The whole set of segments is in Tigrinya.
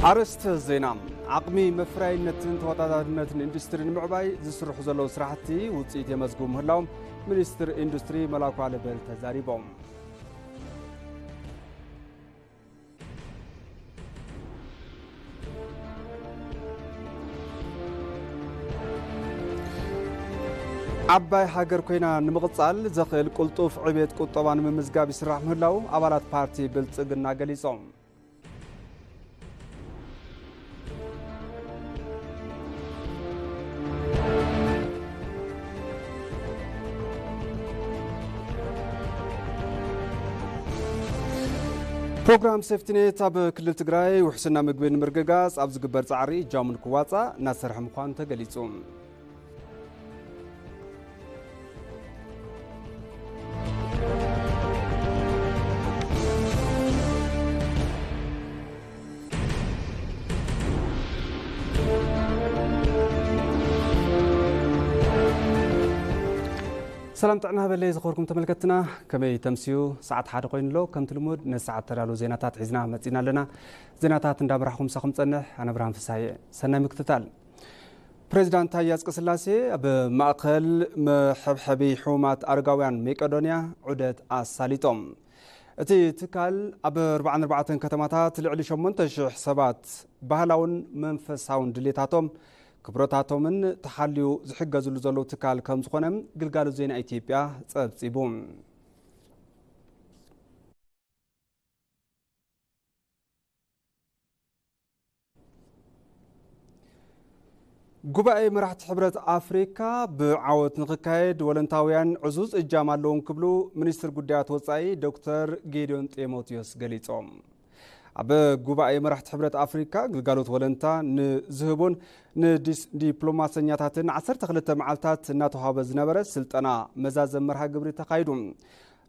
ኣርእስተ ዜና። ዓቕሚ መፍረያይነትን ተወዳዳርነትን ኢንዱስትሪ ንምዕባይ ዝስርሑ ዘለዉ ስራሕቲ ውፅኢት የመዝግቡ ምህላዎም ሚኒስትር ኢንዱስትሪ መላኩ ኣለበል ተዛሪቦም። ዓባይ ሃገር ኮይና ንምቕጻል ዘኽእል ቅልጡፍ ዕቤት ቁጠባ ንምምዝጋብ ይስራሕ ምህላው ኣባላት ፓርቲ ብልጽግና ገሊጾም። ፕሮግራም ሴፍቲኔት ኣብ ክልል ትግራይ ውሕስና ምግቢ ንምርግጋጽ ኣብ ዝግበር ጻዕሪ እጃሙ ንክዋጻእ እናሰርሐ ምዃኑ ተገሊጹ። ሰላም ጥዕና በለይ ዝኸበርኩም ተመልከትና፣ ከመይ ተምስዩ? ሰዓት ሓደ ኮይኑ ኣሎ። ከምቲ ልሙድ ነዚ ሰዓት ተዳለዉ ዜናታት ሒዝና መጺና ኣለና። ዜናታት እንዳመራሕኩም ምሳኹም ጸንሕ ኣነ ብርሃን ፍሳየ። ሰናይ ምክትታል። ፕሬዚዳንት ታዬ ኣጽቀስላሴ ኣብ ማእከል መሐብሐቢ ሕሙማት ኣረጋውያን መቄዶንያ ዑደት ኣሳሊጦም። እቲ ትካል ኣብ ኣርባዓን ኣርባዕተን ከተማታት ልዕሊ ሸሞንተ ሽሕ ሰባት ባህላውን መንፈሳውን ድሌታቶም ክብረታቶምን ተሓልዩ ዝሕገዝሉ ዘለዉ ትካል ከም ዝኾነ ግልጋሎት ዜና ኢትዮጵያ ጸብጺቡ። ጉባኤ መራሕቲ ሕብረት ኣፍሪካ ብዓወት ንክካየድ ወለንታውያን ዕዙዝ እጃም ኣለዎም ክብሉ ሚኒስትር ጉዳያት ወፃኢ ዶክተር ጌዲዮን ጢሞቴዎስ ገሊጾም። ኣብ ጉባኤ መራሕቲ ሕብረት ኣፍሪካ ግልጋሎት ወለንታ ንዝህቡን ንዲስ-፣ ዲፕሎማሰኛታትን ዓሰርተ ክልተ መዓልታት እናተዋሃበ ዝነበረ ስልጠና መዛዘም መርሃ ግብሪ ተኻይዱ።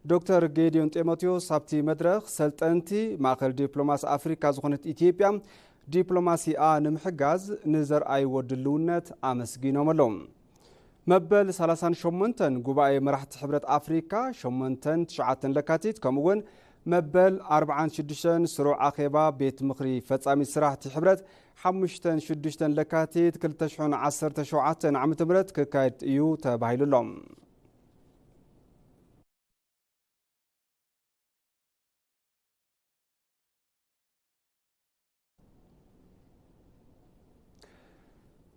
ዶክተር ጌዲዮን ጢሞቴዎስ ኣብቲ መድረኽ ሰልጠንቲ ማእኸል ዲፕሎማሲ ኣፍሪካ ዝኾነት ኢትዮጵያ ዲፕሎማሲኣ ንምሕጋዝ ንዘርኣይዎ ድልውነት ኣመስጊኖም ኣለዉ። መበል ሰላሳን ሸሞንተን ጉባኤ መራሕቲ ሕብረት ኣፍሪካ ሸሞንተን ትሽዓተን ለካቲት ከምኡውን መበል ኣርባዓን ሽዱሽተን ስሩዕ ኣኼባ ቤት ምኽሪ ፈጻሚ ስራሕቲ ሕብረት ሓሙሽተን ሽዱሽተን ለካቲት ክልተ ሽሕን ዓሰርተ ሸውዓተን ዓመተ ምህረት ክካየድ እዩ ተባሂሉ ኣሎ።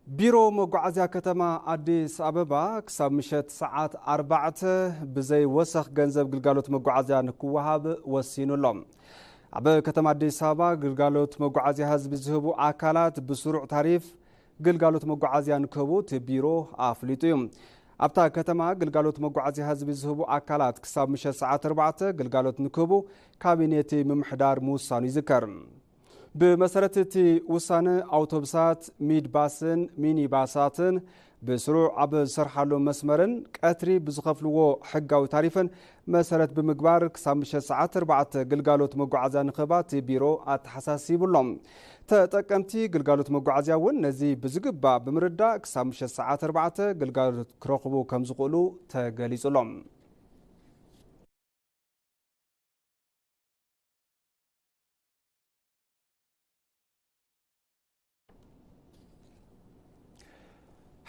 ቢሮ መጓዓዝያ ከተማ ኣዲስ ኣበባ ክሳብ ምሸት ሰዓት ኣርባዕተ ብዘይ ወሰኽ ገንዘብ ግልጋሎት መጓዓዝያ ንክወሃብ ወሲኑ ኣሎ። ኣብ ከተማ ኣዲስ ኣበባ ግልጋሎት መጓዓዝያ ህዝቢ ዝህቡ ኣካላት ብስሩዕ ታሪፍ ግልጋሎት መጓዓዝያ ንክህቡ እቲ ቢሮ ኣፍሊጡ እዩ። ኣብታ ከተማ ግልጋሎት መጓዓዝያ ህዝቢ ዝህቡ ኣካላት ክሳብ ምሸት ሰዓት ኣርባዕተ ግልጋሎት ንክህቡ ካቢኔ እቲ ምምሕዳር ምውሳኑ ይዝከር። ብመሰረት እቲ ውሳነ ኣውቶቡሳት፣ ሚድባስን ሚኒባሳትን ብስሩዕ ኣብ ዝሰርሓሉ መስመርን ቀትሪ ብዝኸፍልዎ ሕጋዊ ታሪፍን መሰረት ብምግባር ክሳብ ምሸት ሰዓት ኣርባዕተ ግልጋሎት መጓዓዝያ ንክህባ እቲ ቢሮ ኣተሓሳሲቡ ኣሎ። ተጠቀምቲ ግልጋሎት መጓዓዝያ እውን ነዚ ብዝግባእ ብምርዳእ ክሳብ ምሸት ሰዓት ኣርባዕተ ግልጋሎት ክረኽቡ ከም ዝኽእሉ ተገሊጹ ኣሎ።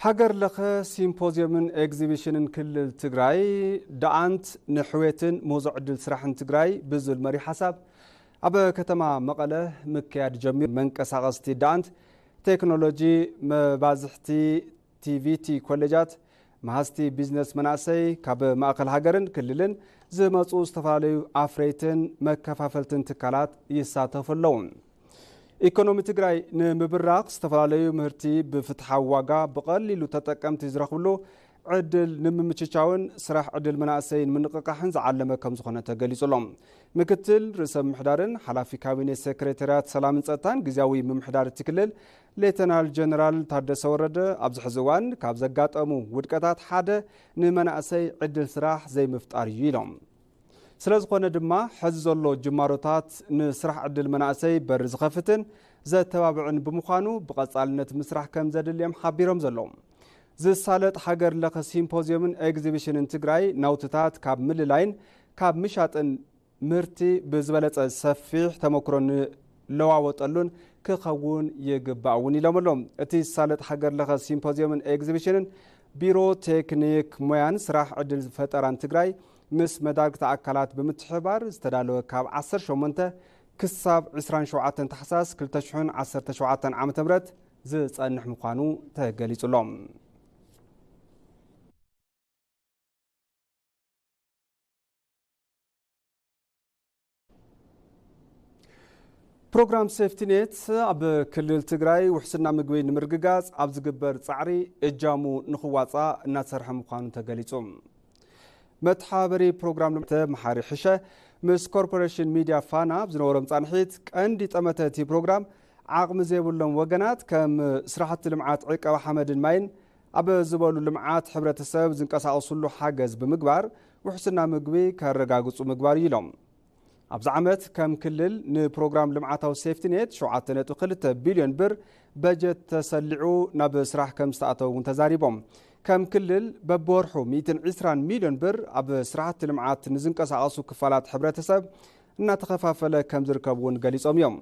ሃገር ለኸ ሲምፖዝየምን ኤግዚቢሽንን ክልል ትግራይ፣ ደኣንት ንሕውየትን ምህዞ ዕድል ስራሕን ትግራይ ብዝብል መሪሕ ሓሳብ ኣብ ከተማ መቐለ ምክያድ ጀሚሩ። መንቀሳቐስቲ ደኣንት ቴክኖሎጂ፣ መባዝሕቲ ቲቪቲ ኮሌጃት፣ መሃዝቲ ቢዝነስ መናእሰይ፣ ካብ ማእከል ሃገርን ክልልን ዝመጹ ዝተፈላለዩ ኣፍረይትን መከፋፈልትን ትካላት ይሳተፉ ኣለዉ። ኢኮኖሚ ትግራይ ንምብራኽ ዝተፈላለዩ ምህርቲ ብፍትሓዊ ዋጋ ብቐሊሉ ተጠቀምቲ ዝረኽብሉ ዕድል ንምምችቻውን ስራሕ ዕድል መናእሰይ ንምንቕቃሕን ዝዓለመ ከም ዝኾነ ተገሊጹ ኣሎ። ምክትል ርእሰ ምምሕዳርን ሓላፊ ካቢኔ ሴክሬታርያት ሰላምን ጸጥታን ግዝያዊ ምምሕዳር እቲ ክልል ሌተናል ጀነራል ታደሰ ወረደ ኣብዚ ሕዚ እዋን ካብ ዘጋጠሙ ውድቀታት ሓደ ንመናእሰይ ዕድል ስራሕ ዘይምፍጣር እዩ ኢሎም። ስለ ዝኾነ ድማ ሕዚ ዘሎ ጅማሮታት ንስራሕ ዕድል መናእሰይ በሪ ዝኸፍትን ዘተባብዕን ብምዃኑ ብቐጻልነት ምስራሕ ከም ዘድልዮም ሓቢሮም ዘለዉ። ዝሳለጥ ሃገር ለኸ ሲምፖዝየምን ኤግዚቢሽንን ትግራይ ናውትታት ካብ ምልላይን ካብ ምሻጥን ምህርቲ ብዝበለጸ ሰፊሕ ተመክሮ ንለዋወጠሉን ክኸውን ይግባእ እውን ኢሎም ኣለዉ። እቲ ዝሳለጥ ሃገር ለኸ ሲምፖዚየምን ኤግዚቢሽንን ቢሮ ቴክኒክ ሞያን ስራሕ ዕድል ፈጠራን ትግራይ ምስ መዳርግቲ ኣካላት ብምትሕባር ዝተዳለወ ካብ ዓሰርተ ሸሞንተ ክሳብ ዕስራን ሸውዓተን ታሕሳስ ክልተ ሽሕን ዓሰርተ ሸውዓተን ዓመተ ምህረት ዝጸንሕ ምዃኑ ተገሊጹ ኣሎ። ፕሮግራም ሴፍቲ ኔት ኣብ ክልል ትግራይ ውሕስና ምግቢ ንምርግጋጽ ኣብ ዝግበር ጻዕሪ እጃሙ ንኽዋጻእ እናሰርሐ ምዃኑ ተገሊጹ። መተሓባበሪ ፕሮግራም ልምዓት መሓሪ ሕሸ ምስ ኮርፖሬሽን ሚድያ ፋና ኣብ ዝነበሮም ጻንሒት፣ ቀንዲ ጠመተ እቲ ፕሮግራም ዓቕሚ ዘይብሎም ወገናት ከም ስራሕቲ ልምዓት ዕቀባ ሓመድን ማይን ኣብ ዝበሉ ልምዓት ሕብረተሰብ ዝንቀሳቐስሉ ሓገዝ ብምግባር ውሕስና ምግቢ ከረጋግጹ ምግባር እዩ ኢሎም። ኣብዚ ዓመት ከም ክልል ንፕሮግራም ልምዓታዊ ሴፍቲ ኔት ሸውዓተ ነጥቢ ክልተ ቢልዮን ብር በጀት ተሰሊዑ ናብ ስራሕ ከም ዝተኣተወ እውን ተዛሪቦም። ከም ክልል በብወርሑ ሚእትን ዕስራን ሚልዮን ብር ኣብ ስራሕቲ ልምዓት ንዝንቀሳቐሱ ክፋላት ሕብረተሰብ እናተኸፋፈለ ከም ዝርከብ እውን ገሊጾም እዮም።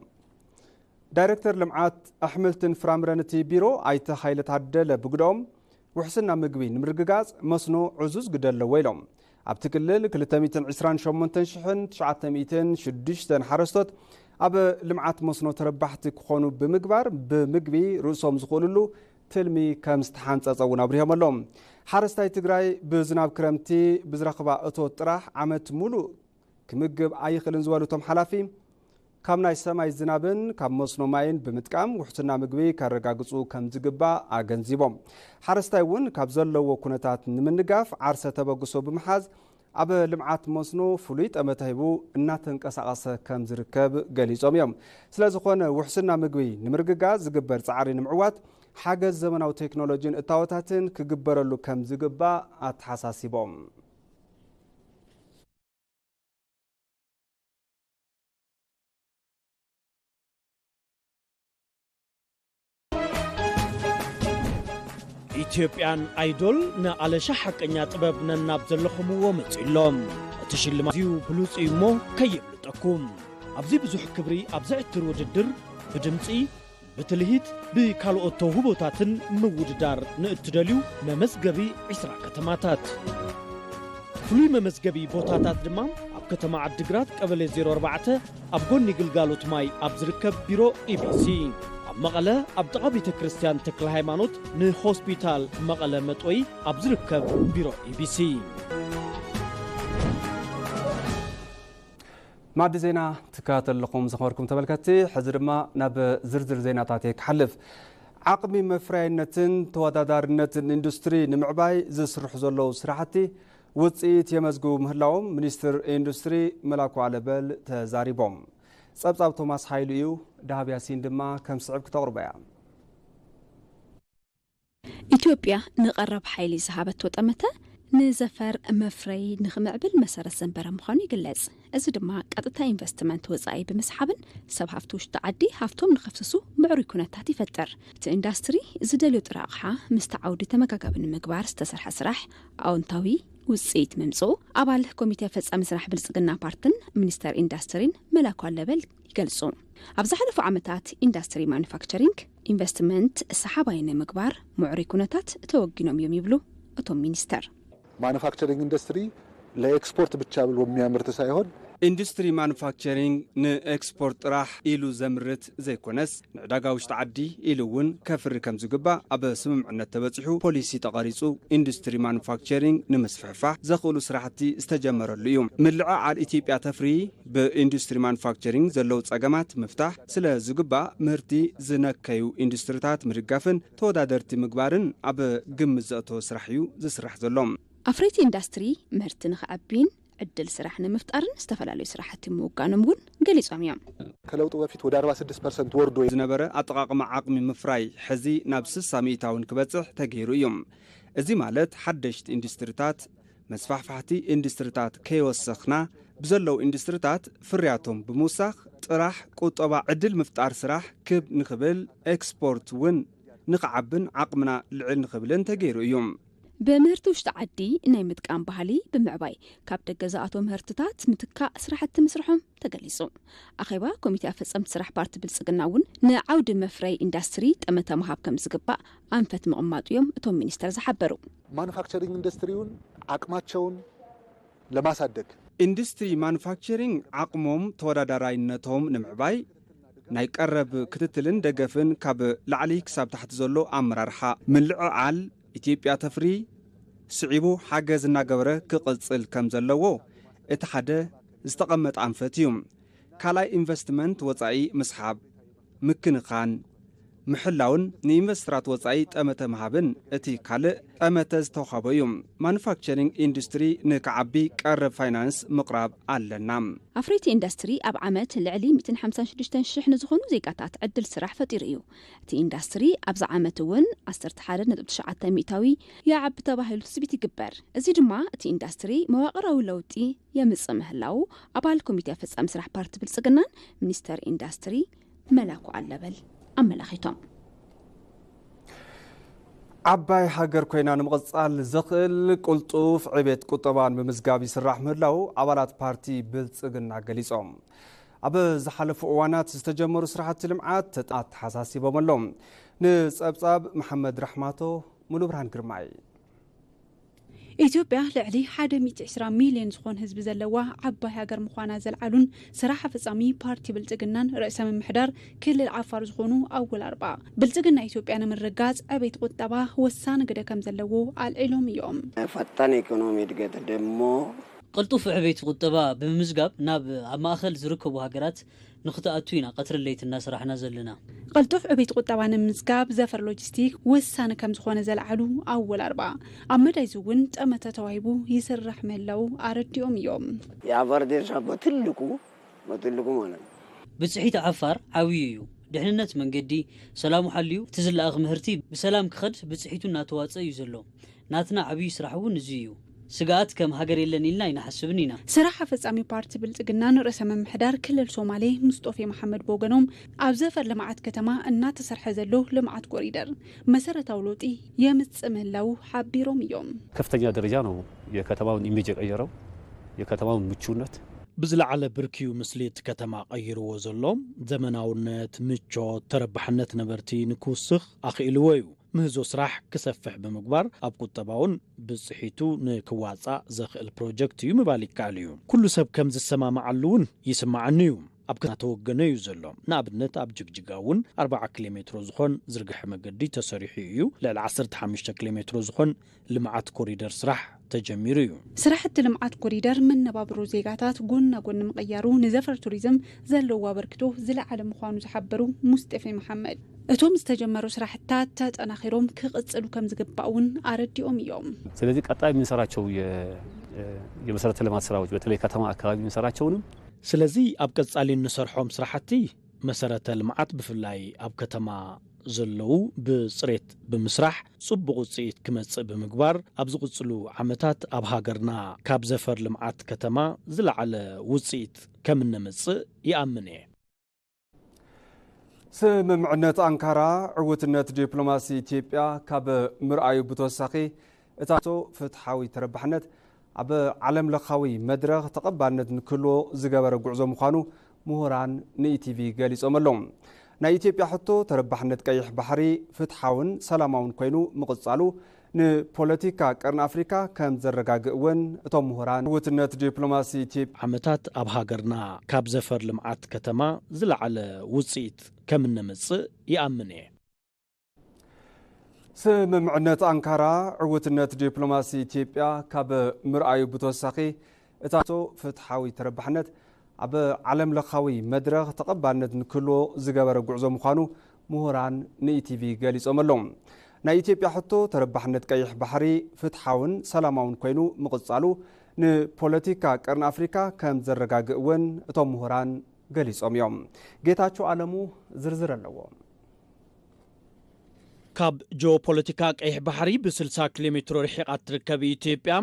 ዳይሬክተር ልምዓት ኣሕምልትን ፍራምረን እቲ ቢሮ ኣይተ ሃይለ ታደለ ብግደኦም፣ ውሕስና ምግቢ ንምርግጋጽ መስኖ ዕዙዝ ግደ ኣለዎ ኢሎም። ኣብቲ ክልል ክልተ ሚእትን ዕስራን ሸሞንተን ሽሕን ትሽዓተ ሚእትን ሽዱሽተን ሓረስቶት ኣብ ልምዓት መስኖ ተረባሕቲ ክኾኑ ብምግባር፣ ብምግቢ ርእሶም ዝኽእልሉ ትልሚ ከም ዝተሓንጸጸ እውን ኣብሪሆም ኣለዉ። ሓረስታይ ትግራይ ብዝናብ ክረምቲ ብዝረኽባ እቶት ጥራሕ ዓመት ሙሉእ ክምግብ ኣይኽእልን ዝበሉ እቶም ሓላፊ፣ ካብ ናይ ሰማይ ዝናብን ካብ መስኖ ማይን ብምጥቃም ውሕስና ምግቢ ከረጋግጹ ከም ዝግባእ ኣገንዚቦም። ሓረስታይ እውን ካብ ዘለዎ ኩነታት ንምንጋፍ ዓርሰ ተበግሶ ብምሓዝ ኣብ ልምዓት መስኖ ፍሉይ ጠመተ ሂቡ እናተንቀሳቐሰ ከም ዝርከብ ገሊጾም እዮም። ስለ ዝኾነ ውሕስና ምግቢ ንምርግጋጽ ዝግበር ጻዕሪ ንምዕዋት ሓገዝ ዘመናዊ ቴክኖሎጂን እታወታትን ክግበረሉ ከም ዝግባእ ኣተሓሳሲቦም። ኢትዮጵያን ኣይዶል ንኣለሻ ሓቀኛ ጥበብ ነናብ ዘለኹምዎ መጺኡ ኣሎ። እቲ ሽልማት ኣዝዩ ብሉጽ እዩ እሞ ከየምልጠኩም። ኣብዚ ብዙሕ ክብሪ ኣብ ዘዕትር ውድድር ብድምጺ፣ ብትልሂት፣ ብካልኦት ተውህቦታትን ምውድዳር ንእትደልዩ መመዝገቢ ዕስራ ከተማታት። ፍሉይ መመዝገቢ ቦታታት ድማ ኣብ ከተማ ዓዲግራት ቀበሌ ዜሮ ኣርባዕተ ኣብ ጎኒ ግልጋሎት ማይ ኣብ ዝርከብ ቢሮ ኢቢሲ፣ ኣብ መቐለ ኣብ ጥቓ ቤተ ክርስቲያን ተክለ ሃይማኖት ንሆስፒታል መቐለ መጥወይ ኣብ ዝርከብ ቢሮ ኢቢሲ። ማዕዲ ዜና ትከታተሉ ኣለኹም ዝኸበርኩም ተመልከትቲ። ሕዚ ድማ ናብ ዝርዝር ዜናታት እየ ክሓልፍ። ዓቕሚ መፍረያይነትን ተወዳዳርነትን ኢንዱስትሪ ንምዕባይ ዝስርሑ ዘለዉ ስራሕቲ ውፅኢት የመዝግቡ ምህላዎም ሚኒስትር ኢንዱስትሪ መላኩ ኣለበል ተዛሪቦም። ፀብፃብ ቶማስ ሓይሉ እዩ። ዳሃብ ያሲን ድማ ከም ስዕብ ክተቕርቦ እያ። ኢትዮጵያ ንቐረብ ሓይሊ ዝሃበቶ ጠመተ ንዘፈር መፍረይ ንኽምዕብል መሰረት ዘንበረ ምዃኑ ይግለጽ። እዚ ድማ ቀጥታ ኢንቨስትመንት ወጻኢ ብምስሓብን ሰብ ሃፍቲ ውሽጢ ዓዲ ሃፍቶም ንኸፍስሱ ምዕሩይ ኩነታት ይፈጥር። እቲ ኢንዳስትሪ ዝደልዮ ጥረ ኣቕሓ ምስቲ ዓውዲ ተመጋጋቢ ንምግባር ዝተሰርሐ ስራሕ ኣወንታዊ ውጽኢት ምምጽኡ ኣባል ኮሚቴ ፈጻሚ ስራሕ ብልጽግና ፓርትን ሚኒስተር ኢንዳስትሪን መላኩ ኣለበል ይገልጹ። ኣብ ዝሓለፉ ዓመታት ኢንዳስትሪ ማኑፋክቸሪንግ ኢንቨስትመንት ሰሓባይ ንምግባር ምዕሩይ ኩነታት ተወጊኖም እዮም ይብሉ እቶም ሚኒስተር። ማኑፋክቸሪንግ ኢንዱስትሪ ለኤክስፖርት ብቻ ብሎ የሚያመርት ሳይሆን ኢንዱስትሪ ማኑፋክቸሪንግ ንኤክስፖርት ጥራሕ ኢሉ ዘምርት ዘይኮነስ ንዕዳጋ ውሽጢ ዓዲ ኢሉ እውን ከፍሪ ከም ዝግባእ ኣብ ስምምዕነት ተበፂሑ ፖሊሲ ተቐሪፁ ኢንዱስትሪ ማኑፋክቸሪንግ ንምስፍሕፋሕ ዘኽእሉ ስራሕቲ ዝተጀመረሉ እዩ። ምልዕዓል ኢትዮጵያ ተፍሪ ብኢንዱስትሪ ማኑፋክቸሪንግ ዘለዉ ጸገማት ምፍታሕ ስለ ዝግባእ ምህርቲ ዝነከዩ ኢንዱስትሪታት ምድጋፍን ተወዳደርቲ ምግባርን ኣብ ግምት ዘእተወ ስራሕ እዩ ዝስራሕ ዘሎ። ኣፍረይቲ ኢንዳስትሪ ምህርቲ ንኽዓቢን ዕድል ስራሕ ንምፍጣርን ዝተፈላለዩ ስራሕቲ ምውጋኖም እውን ገሊጾም እዮም። ከለውጡ በፊት ወደ ኣርባ ስድስት ፐርሰንት ወርዶ ዝነበረ ኣጠቓቕማ ዓቕሚ ምፍራይ ሕዚ ናብ ስሳ ሚእታውን ክበጽሕ ተገይሩ እዩ። እዚ ማለት ሓደሽቲ ኢንዱስትሪታት መስፋሕፋሕቲ ኢንዱስትሪታት ከይወሰኽና ብዘለዉ ኢንዱስትሪታት ፍርያቶም ብምውሳኽ ጥራሕ ቁጠባ ዕድል ምፍጣር ስራሕ ክብ ንኽብል ኤክስፖርት እውን ንኽዓብን ዓቕምና ልዕል ንኽብልን ተገይሩ እዩ። ብምህርቲ ውሽጢ ዓዲ ናይ ምጥቃም ባህሊ ብምዕባይ፣ ካብ ደገ ዝኣተው ምህርትታት ምትካእ ስራሕቲ ምስርሖም ተገሊጹ። ኣኼባ ኮሚቴ ኣፈጸምቲ ስራሕ ፓርቲ ብልጽግና እውን ንዓውዲ መፍረይ ኢንዳስትሪ ጠመተ ምሃብ ከም ዝግባእ ኣንፈት ምቕማጡ እዮም እቶም ሚኒስተር ዝሓበሩ። ማኑፋክቸሪንግ ኢንዱስትሪውን አቅማቸውን ለማሳደግ። ኢንዱስትሪ ማኑፋክቸሪንግ ዓቕሞም ተወዳዳራይነቶም ንምዕባይ ናይ ቀረብ ክትትልን ደገፍን ካብ ላዕሊ ክሳብ ታሕቲ ዘሎ ኣመራርሓ ምልዕዓል፣ ኢትዮጵያ ተፍሪ ስዒቡ ሓገዝ እናገበረ ክቕጽል ከም ዘለዎ እቲ ሓደ ዝተቐመጠ ኣንፈት እዩ። ካልኣይ ኢንቨስትመንት ወጻኢ ምስሓብ፣ ምክንኻን፣ ምሕላውን ንኢንቨስተራት ወጻኢ ጠመተ ምሃብን እቲ ካልእ ጠመተ ዝተውሃቦ እዩ። ማኑፋክቸሪንግ ኢንዱስትሪ ንክዓቢ ቀረብ ፋይናንስ ምቕራብ ኣለና። ኣፍረይቲ ኢንዱስትሪ ኣብ ዓመት ልዕሊ ሚእትን ሓምሳን ሽዱሽተን ሽሕ ንዝኾኑ ዜጋታት ዕድል ስራሕ ፈጢሩ እዩ። እቲ ኢንዱስትሪ ኣብዚ ዓመት እውን ዓሰርተ ሓደ ነጥቢ ትሽዓተ ሚእታዊ ይዓቢ ተባሂሉ ትጽቢት ይግበር። እዚ ድማ እቲ ኢንዱስትሪ መዋቕራዊ ለውጢ የምጽእ ምህላዉ ኣባል ኮሚቴ ፈጻሚ ስራሕ ፓርቲ ብልጽግናን ሚኒስተር ኢንዱስትሪ መላኩ ኣለበል ኣመላኺቶም። ዓባይ ሃገር ኮይና ንምቕጻል ዘኽእል ቅልጡፍ ዕቤት ቁጠባ ንምምዝጋብ ይስራሕ ምህላዉ ኣባላት ፓርቲ ብልጽግና ገሊጾም። ኣብ ዝሓለፉ እዋናት ዝተጀመሩ ስራሕቲ ልምዓት ኣተሓሳሲቦም ኣለዉ። ንጸብጻብ መሓመድ ራሕማቶ፣ ሙሉብርሃን ግርማይ። ኢትዮጵያ ልዕሊ ሓደ ሚእቲ ዕስራ ሚልዮን ዝኾን ህዝቢ ዘለዋ ዓባይ ሃገር ምዃና ዘልዓሉን ስራሕ ኣፈጻሚ ፓርቲ ብልጽግናን ርእሰ ምምሕዳር ክልል ዓፋር ዝኾኑ ኣወል ኣርባ፣ ብልጽግና ኢትዮጵያ ንምርግጋጽ ዕቤት ቁጠባ ወሳኒ ግደ ከም ዘለዎ ኣልዒሎም እዮም። ፈጣን ኢኮኖሚ እድገት ደግሞ ቅልጡፍ ዕቤት ቁጠባ ብምምዝጋብ ናብ ኣብ ማእኸል ዝርከቡ ሃገራት ንኽትኣቱ ኢና ቀትርን ለይትን እናሰራሕና ዘለና። ቅልጡፍ ዕቤት ቁጠባ ንምምዝጋብ ዘፈር ሎጂስቲክ ወሳኒ ከም ዝኾነ ዘልዓሉ ኣወል ኣርባ፣ ኣብ መዳይ እዚ እውን ጠመተ ተዋሂቡ ይስራሕ ምህላዉ ኣረዲኦም እዮም። የአፋር ድርሻ በትልቁ በትልቁ ማለት ነው። ብፅሒት ዓፋር ዓብዪ እዩ። ድሕንነት መንገዲ ሰላሙ ሓልዩ እቲ ዝለኣኽ ምህርቲ ብሰላም ክኸድ ብፅሒቱ እናተዋፀ እዩ ዘሎ። ናትና ዓብዪ ስራሕ እውን እዚ እዩ። ስግኣት ከም ሃገር የለን ኢልና ኣይንሓስብን ኢና። ስራሕ ኣፈጻሚ ፓርቲ ብልጽግናን ርእሰ ምምሕዳር ክልል ሶማሌ ሙስጦፌ መሓመድ ብወገኖም፣ ኣብ ዘፈር ልምዓት ከተማ እናተሰርሐ ዘሎ ልምዓት ኮሪደር መሰረታዊ ለውጢ የምጽእ ምህላዉ ሓቢሮም እዮም። ከፍተኛ ደረጃ ነው የከተማውን ኢሜጅ የቀየረው፣ የከተማውን ምቹነት። ብዝለዓለ ብርኪ እዩ ምስሊ እቲ ከተማ ቀይርዎ ዘሎ። ዘመናውነት፣ ምቾት፣ ተረባሕነት ነበርቲ ንክውስኽ ኣኽኢልዎ እዩ። ምህዞ ስራሕ ክሰፍሕ ብምግባር ኣብ ቁጠባውን ብፅሒቱ ንክዋፃእ ዘኽእል ፕሮጀክት እዩ ምባል ይከኣል እዩ። ኩሉ ሰብ ከም ዝሰማማዓሉ እውን ይስማዓኒ እዩ። ኣብ ከተማ ተወገነ እዩ ዘሎ። ንኣብነት ኣብ ጅግጅጋ እውን ኣርባዓ ኪሎ ሜትሮ ዝኾን ዝርግሐ መገዲ ተሰሪሑ እዩ። ልዕሊ ዓሰርተ ሓሙሽተ ኪሎ ሜትሮ ዝኾን ልምዓት ኮሪደር ስራሕ ተጀሚሩ እዩ። ስራሕቲ ልምዓት ኮሪደር መነባብሮ ዜጋታት ጎን ንጎን ንምቕያሩ ንዘፈር ቱሪዝም ዘለዎ ኣበርክቶ ዝለዓለ ምዃኑ ዝሓበሩ ሙስጠፌ መሓመድ፣ እቶም ዝተጀመሩ ስራሕትታት ተጠናኺሮም ክቕፅሉ ከም ዝግባእ እውን ኣረዲኦም እዮም። ስለዚህ ቀጣይ የምንሰራቸው የ- የመሰረተ ልማት ስራዎች በተለይ ከተማ አካባቢ የምንሰራቸውንም ስለዚህ ኣብ ቀጻሊ እንሰርሖም ስራሕቲ መሰረተ ልምዓት ብፍላይ ኣብ ከተማ ዘለዉ ብፅሬት ብምስራሕ ፅቡቕ ውፅኢት ክመፅእ ብምግባር ኣብ ዝቕፅሉ ዓመታት ኣብ ሃገርና ካብ ዘፈር ልምዓት ከተማ ዝለዓለ ውፅኢት ከም እነምፅእ ይኣምን እየ። ስምምዕነት ኣንካራ ዕውትነት ዲፕሎማሲ ኢትዮጵያ ካብ ምርኣዩ ብተወሳኺ እታቶ ፍትሓዊ ተረባሕነት ኣብ ዓለም ለኻዊ መድረኽ ተቐባልነት ንክህልዎ ዝገበረ ጉዕዞ ምዃኑ ምሁራን ንኢቲቪ ገሊጾም ኣለዉ። ናይ ኢትዮጵያ ሕቶ ተረባሕነት ቀይሕ ባሕሪ ፍትሓውን ሰላማውን ኮይኑ ምቕጻሉ ንፖለቲካ ቀርኒ ኣፍሪካ ከም ዘረጋግእ እውን እቶም ምሁራን ዕውትነት ዲፕሎማሲ ኢትዮጵያ ዓመታት ኣብ ሃገርና ካብ ዘፈር ልምዓት ከተማ ዝለዓለ ውፅኢት ከም እነምፅእ ይኣምን እየ። ስምምዕነት ኣንካራ ዕውትነት ዲፕሎማሲ ኢትዮጵያ ካብ ምርኣዩ ብተወሳኺ እታቶ ፍትሓዊ ተረባሕነት ኣብ ዓለም ለኻዊ መድረኽ ተቐባልነት ንክህልዎ ዝገበረ ጉዕዞ ምዃኑ ምሁራን ንኢቲቪ ገሊጾም ኣለዉ። ናይ ኢትዮጵያ ሕቶ ተረባሕነት ቀይሕ ባሕሪ ፍትሓውን ሰላማውን ኮይኑ ምቕጻሉ ንፖለቲካ ቀርኒ ኣፍሪካ ከም ዘረጋግእ እውን እቶም ምሁራን ገሊጾም እዮም። ጌታቸው ኣለሙ ዝርዝር ኣለዎ። ካብ ጂኦፖለቲካ ቀይሕ ባሕሪ ብ60 ኪሎ ሜትሮ ርሒቓ እትርከብ ኢትዮጵያ፣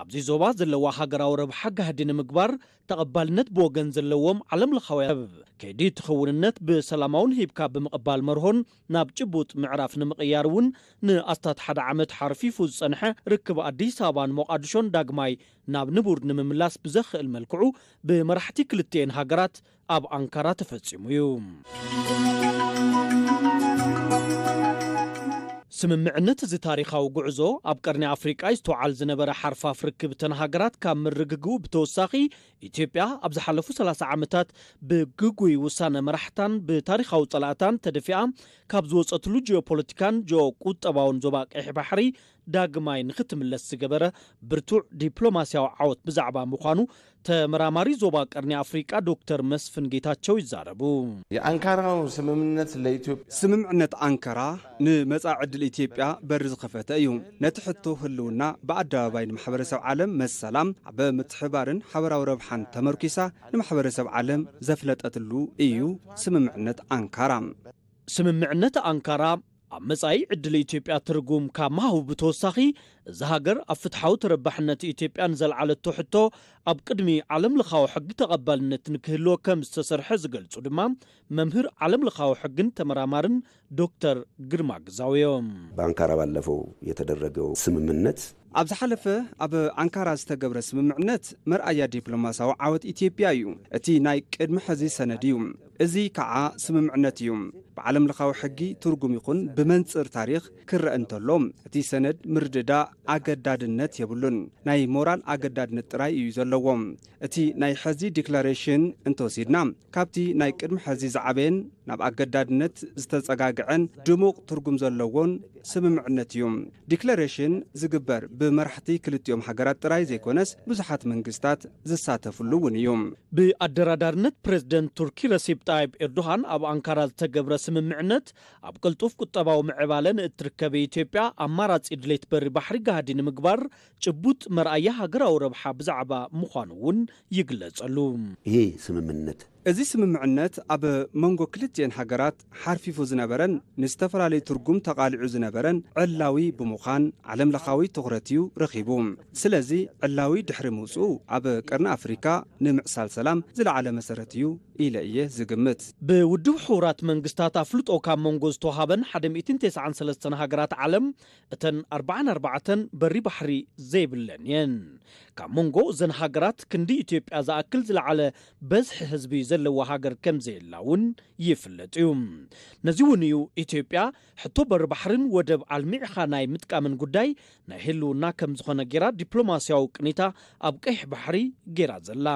ኣብዚ ዞባ ዘለዋ ሃገራዊ ረብሓ ጋህዲ ንምግባር ተቐባልነት ብወገን ዘለዎም ዓለም ለኻውያን ሰብ፣ ከይዲ እቲ ክውንነት ብሰላማውን ሂብካ ብምቕባል መርሆን ናብ ጭቡጥ ምዕራፍ ንምቕያር እውን ንኣስታት ሓደ ዓመት ሓርፊፉ ዝጸንሐ ርክብ ኣዲስ ኣበባን ሞቓድሾን ዳግማይ ናብ ንቡር ንምምላስ ብዘኽእል መልክዑ ብመራሕቲ ክልቲኤን ሃገራት ኣብ ኣንካራ ተፈጺሙ እዩ። ስምምዕነት እዚ ታሪኻዊ ጉዕዞ ኣብ ቀርኒ ኣፍሪቃ ይስተውዓል ዝነበረ ሓርፋፍ ርክብ እተን ሃገራት ካብ ምርግግኡ ብተወሳኺ፣ ኢትዮጵያ ኣብ ዝሓለፉ ሰላሳ ዓመታት ብግጉይ ውሳነ መራሕታን ብታሪኻዊ ጸላእታን ተደፊኣ ካብ ዝወጸትሉ ጂኦፖለቲካን ጂኦቁጠባውን ዞባ ቀይሕ ባሕሪ ዳግማይ ንኽትምለስ ዝገበረ ብርቱዕ ዲፕሎማስያዊ ዓወት ብዛዕባ ምዃኑ ተመራማሪ ዞባ ቀርኒ ኣፍሪቃ ዶክተር መስፍን ጌታቸው ይዛረቡ። የአንካራው ስምምነት ለኢትዮጵያ ስምምዕነት ኣንካራ ንመጻኢ ዕድል ኢትዮጵያ በሪ ዝኸፈተ እዩ። ነቲ ሕቶ ህልውና ብኣደባባይ ንማሕበረሰብ ዓለም መሰላ ኣብ ምትሕባርን ሓበራዊ ረብሓን ተመርኪሳ ንማሕበረሰብ ዓለም ዘፍለጠትሉ እዩ ስምምዕነት ኣንካራ። ስምምዕነት ኣንካራ ኣብ መጻኢ ዕድል ኢትዮጵያ ትርጉም ካብ ምሃቡ ብተወሳኺ፣ እዛ ሃገር ኣብ ፍትሓዊ ተረባሕነት ኢትዮጵያ ንዘልዓለቶ ሕቶ ኣብ ቅድሚ ዓለም ለኻዊ ሕጊ ተቐባልነት ንክህልዎ ከም ዝተሰርሐ ዝገልጹ ድማ መምህር ዓለም ለኻዊ ሕግን ተመራማርን ዶክተር ግርማ ግዛው እዮም። በአንካራ ባለፈው የተደረገው ስምምነት ኣብ ዝሓለፈ ኣብ ኣንካራ ዝተገብረ ስምምዕነት መርኣያ ዲፕሎማስያዊ ዓወት ኢትዮጵያ እዩ። እቲ ናይ ቅድሚ ሕዚ ሰነድ እዩ። እዚ ከዓ ስምምዕነት እዩ። ብዓለም ለኻዊ ሕጊ ትርጉም ይኹን ብመንጽር ታሪኽ ክረአ እንተሎ፣ እቲ ሰነድ ምርድዳእ ኣገዳድነት የብሉን። ናይ ሞራል ኣገዳድነት ጥራይ እዩ ዘለዎ። እቲ ናይ ሕዚ ዲክላሬሽን እንተወሲድና፣ ካብቲ ናይ ቅድሚ ሕዚ ዝዓበየን ናብ ኣገዳድነት ዝተጸጋግዐን ድሙቕ ትርጉም ዘለዎን ስምምዕነት እዩ። ዲክለሬሽን ዝግበር ብመራሕቲ ክልቲኦም ሃገራት ጥራይ ዘይኮነስ ብዙሓት መንግስታት ዝሳተፍሉ እውን እዩ። ብኣደራዳርነት ፕሬዝደንት ቱርኪ ረሲብ ጣይብ ኤርዶሃን ኣብ ኣንካራ ዝተገብረ ስምምዕነት ኣብ ቅልጡፍ ቁጠባዊ ምዕባለ ንእትርከብ ኢትዮጵያ ኣማራጺ ድሌት በሪ ባሕሪ ጋህዲ ንምግባር ጭቡጥ መርኣያ ሃገራዊ ረብሓ ብዛዕባ ምዃኑ እውን ይግለጸሉ። ይሄ ስምምነት እዚ ስምምዕነት ኣብ መንጎ ክልቲኤን ሃገራት ሓርፊፉ ዝነበረን ንዝተፈላለዩ ትርጉም ተቓሊዑ ዝነበረን ዕላዊ ብምዃን ዓለም ለኻዊ ትኹረት እዩ ረኺቡ። ስለዚ ዕላዊ ድሕሪ ምውፅኡ ኣብ ቀርኒ ኣፍሪካ ንምዕሳል ሰላም ዝለዓለ መሰረት እዩ ኢለ እየ ዝግምት። ብውድብ ሕቡራት መንግስታት ኣፍልጦ ካብ መንጎ ዝተዋሃበን ሓደ ሚእትን ተስዓን ሰለስተን ሃገራት ዓለም እተን ኣርባዓን ኣርባዕተን በሪ ባሕሪ ዘይብለን እየን። ካብ መንጎ እዘን ሃገራት ክንዲ ኢትዮጵያ ዝኣክል ዝለዓለ በዝሒ ህዝቢ ዘለዋ ሃገር ከም ዘየላ እውን ይፍለጥ እዩ። ነዚ እውን እዩ ኢትዮጵያ ሕቶ በሪ ባሕርን ወደብ ኣልሚዕኻ ናይ ምጥቃምን ጉዳይ ናይ ህልውና ከም ዝኾነ ጌራ ዲፕሎማስያዊ ቅኒታ ኣብ ቀይሕ ባሕሪ ጌራ ዘላ።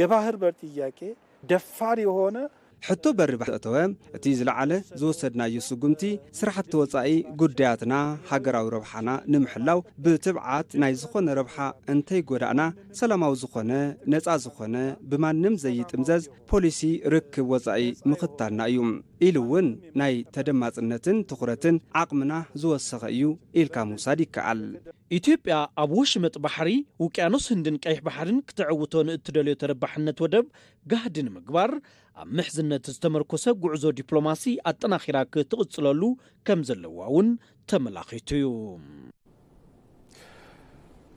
የባህር በር ጥያቄ ደፋር የሆነ ሕቶ በሪ ባሕሪ እተወ እቲ ዝለዓለ ዝወሰድናዮ ስጉምቲ ስራሕቲ ወጻኢ ጉዳያትና ሃገራዊ ረብሓና ንምሕላው ብትብዓት ናይ ዝኾነ ረብሓ እንተይጎዳእና ሰላማዊ ዝኾነ ነጻ ዝኾነ ብማንም ዘይጥምዘዝ ፖሊሲ ርክብ ወጻኢ ምኽታልና እዩ ኢሉ እውን ናይ ተደማጽነትን ትኹረትን ዓቕምና ዝወሰኸ እዩ ኢልካ ምውሳድ ይከኣል። ኢትዮጵያ ኣብ ወሽመጥ ባሕሪ ውቅያኖስ ህንድን ቀይሕ ባሕርን ክተዕውቶ ንእትደልዮ ተረባሕነት ወደብ ጋህዲ ንምግባር ኣብ ምሕዝነት ዝተመርኮሰ ጉዕዞ ዲፕሎማሲ ኣጠናኺራ ክትቕጽለሉ ከም ዘለዋ እውን ተመላኺቱ እዩ።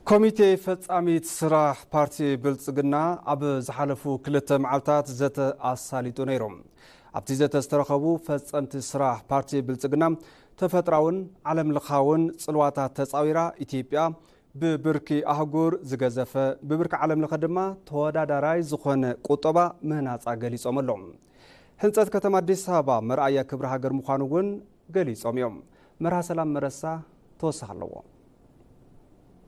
ኮሚቴ ፈጻሚት ስራሕ ፓርቲ ብልጽግና ኣብ ዝሓለፉ ክልተ መዓልታት ዘተ ኣሳሊጡ ነይሩ። ኣብቲ ዘተ ዝተረኸቡ ፈጸምቲ ስራሕ ፓርቲ ብልጽግና ተፈጥራውን ዓለም ለኻውን ጽልዋታት ተጻዊራ ኢትዮጵያ ብብርኪ ኣህጉር ዝገዘፈ ብብርኪ ዓለም ለኸ ድማ ተወዳዳራይ ዝኾነ ቁጠባ ምህናጻ ገሊጾም ኣለዉ። ህንጸት ከተማ ኣዲስ ኣበባ መርኣያ ክብሪ ሃገር ምዃኑ እውን ገሊጾም እዮም። መርሃ ሰላም መረሳ ተወሳኺ ኣለዎ።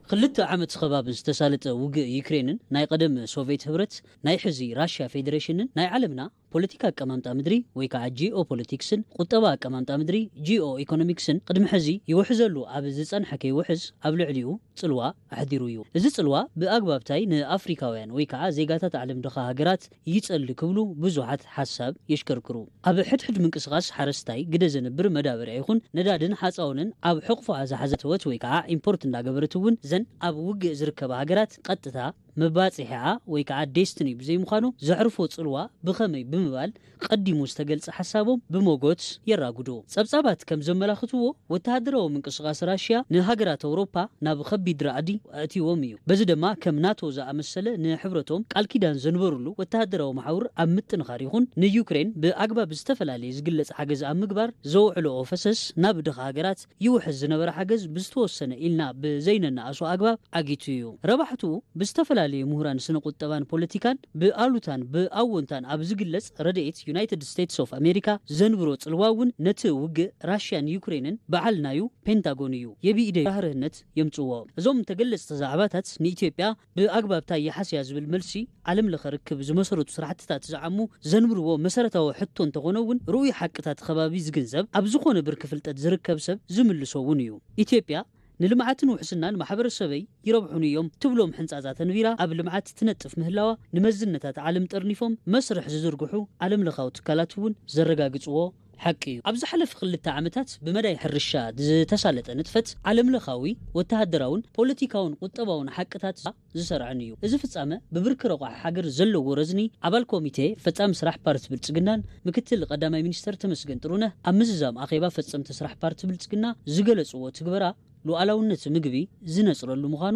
ክልተ ዓመት ከባቢ ዝተሳለጠ ውግእ ዩክሬንን ናይ ቀደም ሶቬት ህብረት ናይ ሕዚ ራሽያ ፌዴሬሽንን ናይ ዓለምና ፖለቲካ ኣቀማምጣ ምድሪ ወይ ከዓ ጂኦ ፖለቲክስን ቁጠባ ኣቀማምጣ ምድሪ ጂኦ ኢኮኖሚክስን ቅድሚ ሕዚ ይውሕዘሉ ኣብ ዝፀንሐ ከይውሕዝ ኣብ ልዕሊኡ ፅልዋ ኣሕዲሩ እዩ። እዚ ፅልዋ ብኣግባብታይ ንኣፍሪካውያን ወይ ከዓ ዜጋታት ዓለም ድኻ ሃገራት ይፀሊ ክብሉ ብዙሓት ሓሳብ የሽከርክሩ። ኣብ ሕድሕድ ምንቅስቃስ ሓረስታይ ግደ ዘንብር መዳበርያ ይኹን ነዳድን ሓፃውንን ኣብ ሕቕፎኣ ዝሓዘት ህወት ወይ ከዓ ኢምፖርት እንዳገበረት እውን ዘን ኣብ ውግእ ዝርከባ ሃገራት ቀጥታ መባጽሒኣ ወይ ከዓ ዴስትኒ ብዘይምዃኑ ዘዕርፎ ጽልዋ ብኸመይ ብምባል ቀዲሙ ዝተገልጸ ሓሳቦም ብሞጎት የራጉዱ። ጸብጻባት ከም ዘመላኽትዎ ወተሃደራዊ ምንቅስቓስ ራሽያ ንሃገራት ኣውሮፓ ናብ ኸቢድ ራዕዲ ኣእትዎም እዩ። በዚ ድማ ከም ናቶ ዝኣመሰለ ንሕብረቶም ቃል ኪዳን ዘንበሩሉ ወተሃደራዊ መሓውር ኣብ ምጥንኻር ይኹን ንዩክሬን ብኣግባብ ዝተፈላለየ ዝግለጽ ሓገዝ ኣብ ምግባር ዘውዕልኦ ፈሰስ ናብ ድኻ ሃገራት ይውሕዝ ዝነበረ ሓገዝ ብዝተወሰነ ኢልና ብዘይነናኣሶ ኣግባብ ዓጊቱ እዩ። ረባሕቱ ብዝተፈላለዩ ምሁራን ስነ ቁጠባን ፖለቲካን ብኣሉታን ብኣወንታን ኣብ ዝግለጽ ረድኤት ዩናይትድ ስቴትስ ኦፍ ኣሜሪካ ዘንብሮ ጽልዋ እውን ነቲ ውግእ ራሽያን ዩክሬንን በዓል ናዩ ፔንታጎን እዩ የብኢደ ራህርህነት የምጽዎ። እዞም ተገለጽቲ ዛዕባታት ንኢትዮጵያ ብኣግባብታ ይሓስያ ዝብል መልሲ ዓለም ለኸ ርክብ ዝመሰረቱ ስራሕትታት ዝዓሙ ዘንብርዎ መሰረታዊ ሕቶ እንተኾነ እውን ርኡይ ሓቅታት ከባቢ ዝግንዘብ ኣብ ዝኾነ ብርኪ ፍልጠት ዝርከብ ሰብ ዝምልሶ እውን እዩ። ኢትዮጵያ ንልምዓትን ውሕስናን ማሕበረሰበይ ይረብሑን እዮም ትብሎም ሕንጻጻ ተንቢራ ኣብ ልምዓት ትነጥፍ ምህላዋ ንመዝነታት ዓለም ጠርኒፎም መስርሕ ዝዝርግሑ ዓለም ለኻዊ ትካላት እውን ዘረጋግጽዎ ሓቂ እዩ። ኣብ ዝሓለፈ ክልተ ዓመታት ብመዳይ ሕርሻ ዝተሳለጠ ንጥፈት ዓለም ለኻዊ ወተሃደራውን ፖለቲካውን ቁጠባውን ሓቅታት ዝሰርዐን እዩ። እዚ ፍጻመ ብብርኪ ረቋሒ ሃገር ዘለዎ ረዝኒ ኣባል ኮሚቴ ፈጻሚ ስራሕ ፓርቲ ብልጽግናን ምክትል ቀዳማይ ሚኒስተር ተመስገን ጥሩነህ ኣብ ምዝዛም ኣኼባ ፈጸምቲ ስራሕ ፓርቲ ብልጽግና ዝገለጽዎ ትግበራ ሉዓላውነት ምግቢ ዝነጽረሉ ምዃኑ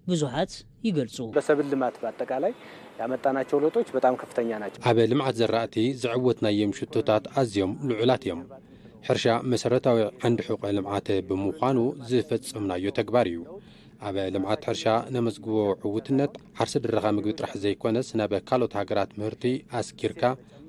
ብዙሓት ይገልጹ። በሰብል ልማት በአጠቃላይ ያመጣናቸው ለውጦች በጣም ከፍተኛ ናቸው። ኣብ ልምዓት ዘራእቲ ዘዕወትናዮም ሽቶታት ኣዝዮም ልዑላት እዮም። ሕርሻ መሰረታዊ ዓንዲ ሕቆ ልምዓት ብምዃኑ ዝፈጸምናዮ ተግባር እዩ። ኣብ ልምዓት ሕርሻ ነመዝግቦ ዕውትነት ዓርሰ ድርኻ ምግቢ ጥራሕ ዘይኮነስ ናብ ካልኦት ሃገራት ምህርቲ ኣስጊርካ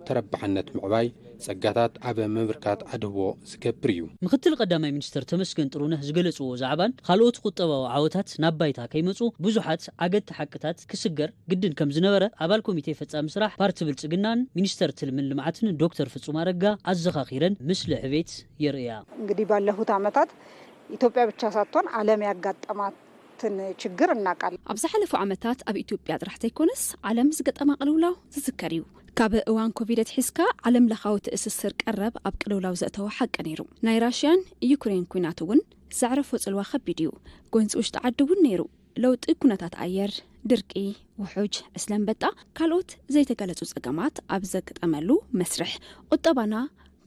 ተረባሕነት ምዕባይ ጸጋታት ኣብ ምምርካት ኣድህቦ ዝገብር እዩ። ምክትል ቀዳማይ ሚኒስትር ተመስገን ጥሩነህ ዝገለጽዎ ዛዕባን ካልኦት ቁጠባዊ ዓወታት ናብ ባይታ ከይመጹ ብዙሓት ዓገድቲ ሓቅታት ክስገር ግድን ከም ዝነበረ ኣባል ኮሚቴ ፈጻሚ ስራሕ ፓርቲ ብልጽግናን ሚኒስተር ትልምን ልምዓትን ዶክተር ፍጹም ኣረጋ ኣዘኻኺረን ምስለ ዕቤት የርእያ። እንግዲህ ባለፉት ዓመታት ኢትዮጵያ ብቻ ሳትሆን ዓለም ያጋጠማትን ችግር እናውቃለን። ኣብ ዝሓለፉ ዓመታት ኣብ ኢትዮጵያ ጥራሕ ዘይኮነስ ዓለም ዝገጠማ ቅልውላው ዝዝከር እዩ። ካብ እዋን ኮቪድ ኣትሒዝካ ዓለም ለኻዊ ትእስስር ቀረብ ኣብ ቅልውላው ዘእተወ ሓቂ ነይሩ። ናይ ራሽያን ዩክሬን ኲናት እውን ዘዕረፎ ጽልዋ ከቢድ እዩ። ጎንፂ ውሽጢ ዓዲ እውን ነይሩ። ለውጢ ኩነታት ኣየር፣ ድርቂ፣ ውሑጅ፣ ዕስለ ኣንበጣ ካልኦት ዘይተገለፁ ፀገማት ኣብ ዘጋጠመሉ መስርሕ ቁጠባና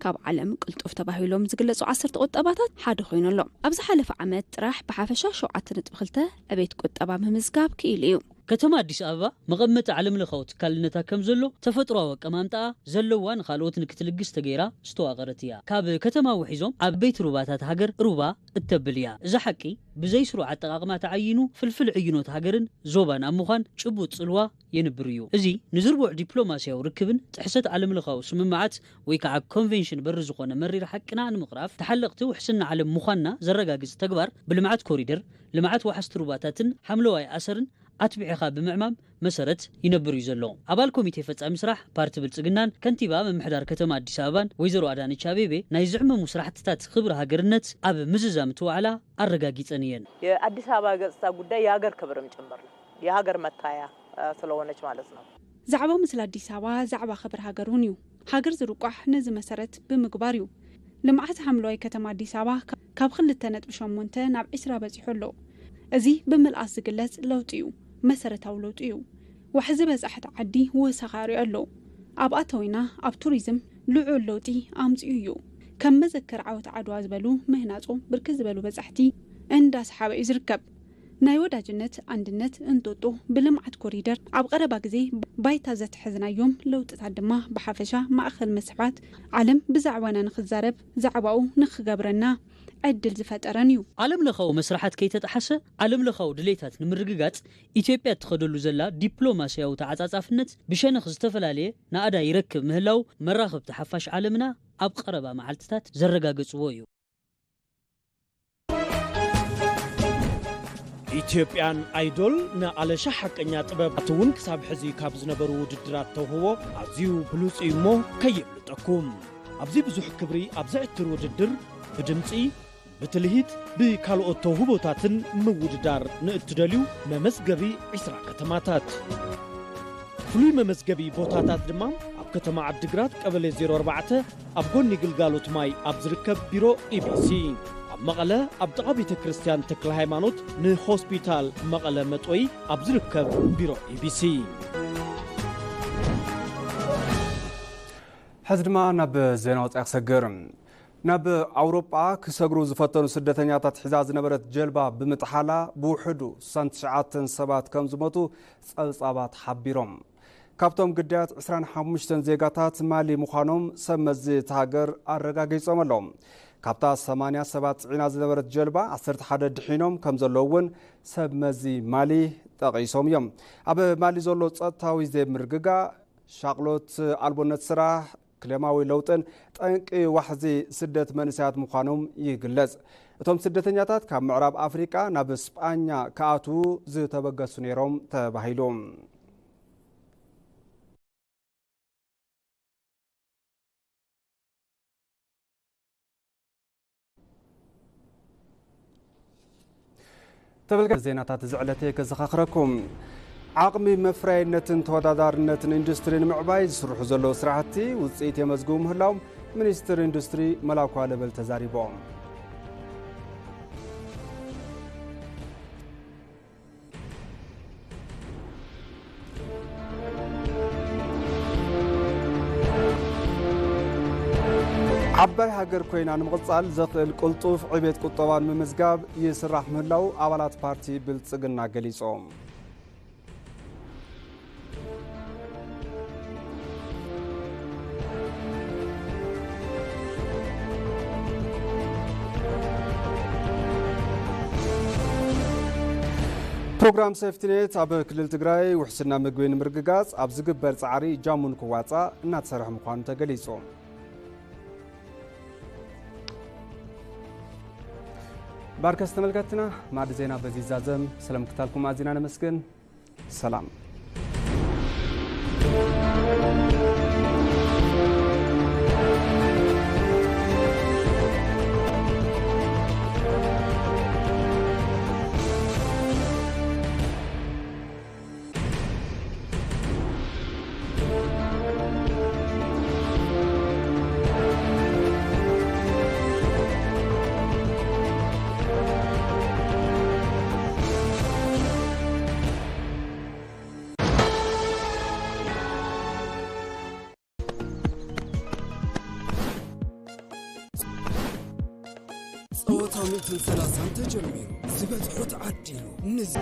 ካብ ዓለም ቅልጡፍ ተባሂሎም ዝግለፁ ዓሰርተ ቁጠባታት ሓደ ኮይኑ ኣሎ። ኣብ ዝሓለፈ ዓመት ጥራሕ ብሓፈሻ ሸውዓተ ነጥቢ ክልተ ዕቤት ቁጠባ ምምዝጋብ ክኢሉ እዩ። ከተማ ኣዲስ ኣበባ መቐመጢ ዓለም ለኻዊ ትካልነታ ከም ዘሎ ተፈጥሮኣዊ ኣቀማምጣኣ ዘለዋ ንኻልኦት ንክትልግስ ተገይራ ዝተዋቐረት እያ። ካብ ከተማ ውሒዞም ዓበይቲ ሩባታት ሃገር ሩባ እተብል እያ። እዚ ሓቂ ብዘይ ስሩዕ ኣጠቓቕማ ተዓይኑ ፍልፍል ዕይኖት ሃገርን ዞባን ኣብ ምዃን ጭቡጥ ጽልዋ የንብር እዩ። እዚ ንዝርቡዕ ዲፕሎማስያዊ ርክብን ጥሕሰት ዓለም ለኻዊ ስምምዓት ወይ ከዓ ኮንቬንሽን በሪ ዝኾነ መሪር ሓቅና ንምቕራፍ ተሓለቕቲ ውሕስና ዓለም ምዃንና ዘረጋግጽ ተግባር ብልምዓት ኮሪደር፣ ልምዓት ወሓዝቲ ሩባታትን ሓምለዋይ ኣሰርን ኣትቢዕኻ ብምዕማም መሰረት ይነብር እዩ ዘሎ። ኣባል ኮሚቴ ፈጻሚ ስራሕ ፓርቲ ብልጽግናን ከንቲባ ምምሕዳር ከተማ ኣዲስ ኣበባን ወይዘሮ ኣዳነች ኣቤቤ ናይ ዝዕመሙ ስራሕትታት ክብሪ ሃገርነት ኣብ ምዝዛም እቲ ዋዕላ ኣረጋጊጸን እየን። የአዲስ አበባ ገጽታ ጉዳይ የሀገር ክብርም ጭምር ነው። የሀገር መታያ ስለሆነች ማለት ነው። ዛዕባ ምስላ ኣዲስ ኣበባ ዛዕባ ክብሪ ሃገር እውን እዩ። ሃገር ዝርቋሕ ነዚ መሰረት ብምግባር እዩ። ልምዓት ሓምለዋይ ከተማ ኣዲስ ኣበባ ካብ ክልተ ነጥቢ ሸሞንተ ናብ ዒስራ በጺሑ ኣሎ። እዚ ብምልኣት ዝግለጽ ለውጢ እዩ። መሰረታዊ ለውጢ እዩ። ዋሕዚ በጻሕቲ ዓዲ ወሰኻ ርእዮ ኣሎ። ኣብ ኣታዊና ኣብ ቱሪዝም ልዑል ለውጢ ኣምጺኡ እዩ። ከም መዘከር ዓወት ዓድዋ ዝበሉ ምህናጹ ብርክት ዝበሉ በጻሕቲ እንዳሰሓበ እዩ ዝርከብ። ናይ ወዳጅነት፣ ኣንድነት፣ እንጦጦ ብልምዓት ኮሪደር ኣብ ቀረባ ግዜ ባይታ ዘትሐዝናዮም ለውጥታት ድማ ብሓፈሻ ማእኸል መስሕባት ዓለም ብዛዕባና ንኽዛረብ ዛዕባኡ ንኽገብረና ዕድል ዝፈጠረን እዩ። ዓለም ለኻዊ መስርሓት ከይተጠሓሰ ዓለም ለኻዊ ድሌታት ንምርግጋጽ ኢትዮጵያ እትኸደሉ ዘላ ዲፕሎማስያዊ ተዓጻጻፍነት ብሸነኽ ዝተፈላለየ ናእዳ ይረክብ ምህላው መራኸብቲ ሓፋሽ ዓለምና ኣብ ቀረባ መዓልትታት ዘረጋገጽዎ እዩ። ኢትዮጵያን ኣይዶል ንኣለሻ ሓቀኛ ጥበባት እውን ክሳብ ሕዚ ካብ ዝነበሩ ውድድራት ተውህቦ ኣዝዩ ብሉጽ እዩ እሞ ከየምልጠኩም። ኣብዚ ብዙሕ ክብሪ ኣብ ዘዕትር ውድድር ብድምጺ፣ ብትልሂት፣ ብካልኦት ተውህቦታትን ምውድዳር ንእትደልዩ መመዝገቢ ዒስራ ከተማታት። ፍሉይ መመዝገቢ ቦታታት ድማ ኣብ ከተማ ዓድግራት ቀበሌ ዜሮ ኣርባዕተ ኣብ ጎኒ ግልጋሎት ማይ ኣብ ዝርከብ ቢሮ ኢቢሲ፣ ኣብ መቐለ፣ ኣብ ጥቓ ቤተ ክርስቲያን ተክለ ሃይማኖት ንሆስፒታል መቐለ መጦይ ኣብ ዝርከብ ቢሮ ኢቢሲ። ሕዚ ድማ ናብ ዜና ወጻኢ ክሰግር። ናብ ኣውሮጳ ክሰግሩ ዝፈተኑ ስደተኛታት ሒዛ ዝነበረት ጀልባ ብምጥሓላ ብውሕዱ ስሳን ትሽዓተን ሰባት ከም ዝሞቱ ጸብጻባት ሓቢሮም። ካብቶም ግዳያት ዕስራን ሓሙሽተን ዜጋታት ማሊ ምዃኖም ሰብ መዚ እቲ ሃገር ኣረጋጊጾም ኣለዉ። ካብታ ሰማንያ ሰባት ጽዒና ዝነበረት ጀልባ ዓሰርተ ሓደ ድሒኖም ከም ዘለዉ እውን ሰብ መዚ ማሊ ጠቒሶም እዮም። ኣብ ማሊ ዘሎ ጸጥታዊ ዘይምርግጋእ፣ ሻቕሎት ኣልቦነት ስራሕ፣ ክሌማዊ ለውጥን ጠንቂ ዋሕዚ ስደት መንእሰያት ምዃኖም ይግለጽ። እቶም ስደተኛታት ካብ ምዕራብ ኣፍሪቃ ናብ ስጳኛ ክኣትዉ ዝተበገሱ ነይሮም ተባሂሉ። ተበልካ ዜናታት እዚ ዕለተ ከዘኻኽረኩም። ዓቕሚ መፍረያይነትን ተወዳዳርነትን ኢንዱስትሪ ንምዕባይ ዝስርሑ ዘለዉ ስራሕቲ ውፅኢት የመዝግቡ ምህላዎም ሚኒስትር ኢንዱስትሪ መላኩ ኣለበል ተዛሪቦም። ዓባይ ሃገር ኮይና ንምቕጻል ዘኽእል ቅልጡፍ ዕቤት ቁጠባ ንምምዝጋብ ይስራሕ ምህላው ኣባላት ፓርቲ ብልጽግና ገሊጾም። ፕሮግራም ሴፍቲኔት ኣብ ክልል ትግራይ ውሕስና ምግቢ ንምርግጋጽ ኣብ ዝግበር ጻዕሪ እጃሙ ንክዋጻእ እናተሰርሐ ምዃኑ ተገሊጹ። ባርከስ ተመልከትና፣ ማዕድ ዜና በዚ ይዛዘም። ስለምክታልኩም ኣዚና ነመስግን። ሰላም። ጸወታ ሚእትን ሰላሳን ተጀሚሩ፣ ዝበጽሖ ተዓዲሉ፣ ንዝ-